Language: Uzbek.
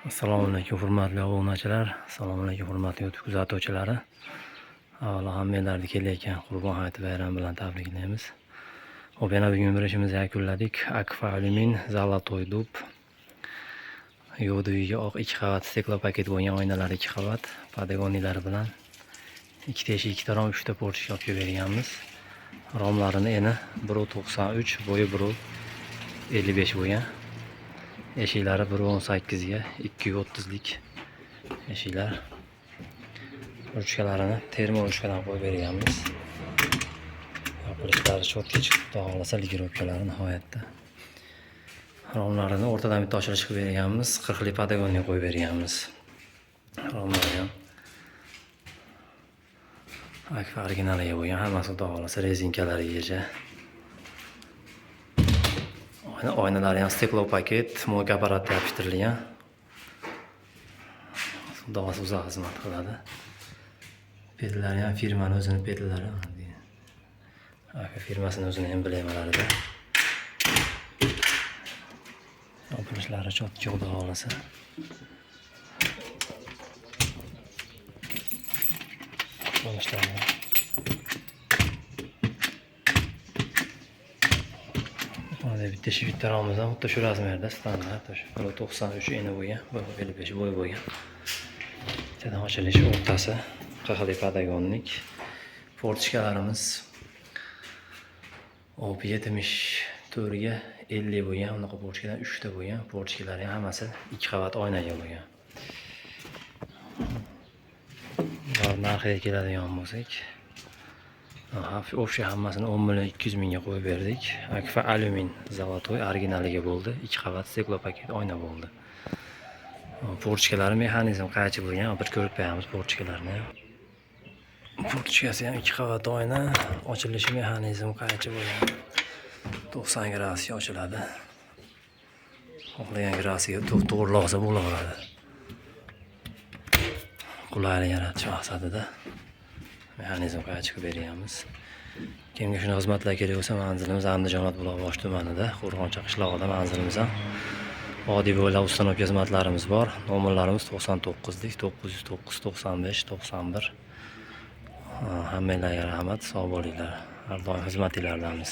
Assalomu alaykum, hurmatli obunachilar. Assalomu alaykum, hurmatli YouTube kuzatuvchilari. Avvalo hammanglarni kelayotgan Qurbon hayiti bayrami bilan tabriklaymiz. Xo'p, yana bugun bir ishimizni yakunladik. Akfa Alumin Золотой дуб. Yo'duyiga oq 2 qavat стеклопакет bo'lgan, oynalar 2 qavat, подоконник lari bilan ikkita eshik, ikkita rom, 3 ta форточка olib kelib berganmiz. Romlarini eni 1.93, bo'yi 1.55 bo'lgan. Eshiklari 1.18 ga 2.30lik eshiklar. Ruchkalarini termo ruchkadan qo'yib berganmiz. Yopilishlari чётко chiqib, xudo xohlasa, регулировка lari nihoyatda. Romlarini o'rtadan bitta ochilish qilib berganmiz. 40 lik подоконник qo'yib berganmiz. Romlari ham Akfa originaliga bo'lgan, hammasi, xudo xohlasa, rezinkalarigacha. Oynalari ham стеклопакет, мойка apparatda yopishtirilgan. Xudo xohlasa, uzoq xizmat qiladi. Petlari ham firmani o'zini petlari. Akfa firmasini o'zini emblemalarida. Yopilishlari чётко, xudo xohlasa. Qo'nishlari. Mana bitta ishi, bitta romimiz ham xuddi shu razmerda, standart, o'sha 1.93 eni bo'lgan, 1.55 bo'yi bo'lgan. Bittadan ochilishi, o'rtasi qirqlik подоконник. Форточка larimiz hop 74 ga 50 bo'lgan, unaqa форточка dan 3 ta bo'lgan. Форточка lari ham hammasi 2 qavat oynaga bo'lgan. Bular narxiga keladigan bo'lsak, общий hammasini 10 million 200 mingga qo'yib berdik. Akfa Alumin Золотой originaliga bo'ldi. 2 qavat стеклопакет oyna bo'ldi. Форточка lari mexanizm qaychi bo'lgan, bir ko'rib qo'yamiz форточка larni ham. Форточка si ham 2 qavat oyna, ochilishi mexanizm qaychi bo'lgan. 90 gradusga ochiladi. Xohlagan gradusiga to'g'rilasa bo'laveradi. Qulaylik yaratish maqsadida mexanizm qaychi qilib berganmiz. Kimga shunday xizmatlar kerak bo'lsa, manzilimiz Andijon Buloqboshi tumanida, Qo'rg'oncha qishlog'ida manzilimiz ham. Oddiy bo'ylab установка xizmatlarimiz bor. Nomerlarimiz 99lik 909 95 91. Hammanglarga rahmat, sog' bo'linglar. Har doim xizmatinglardamiz.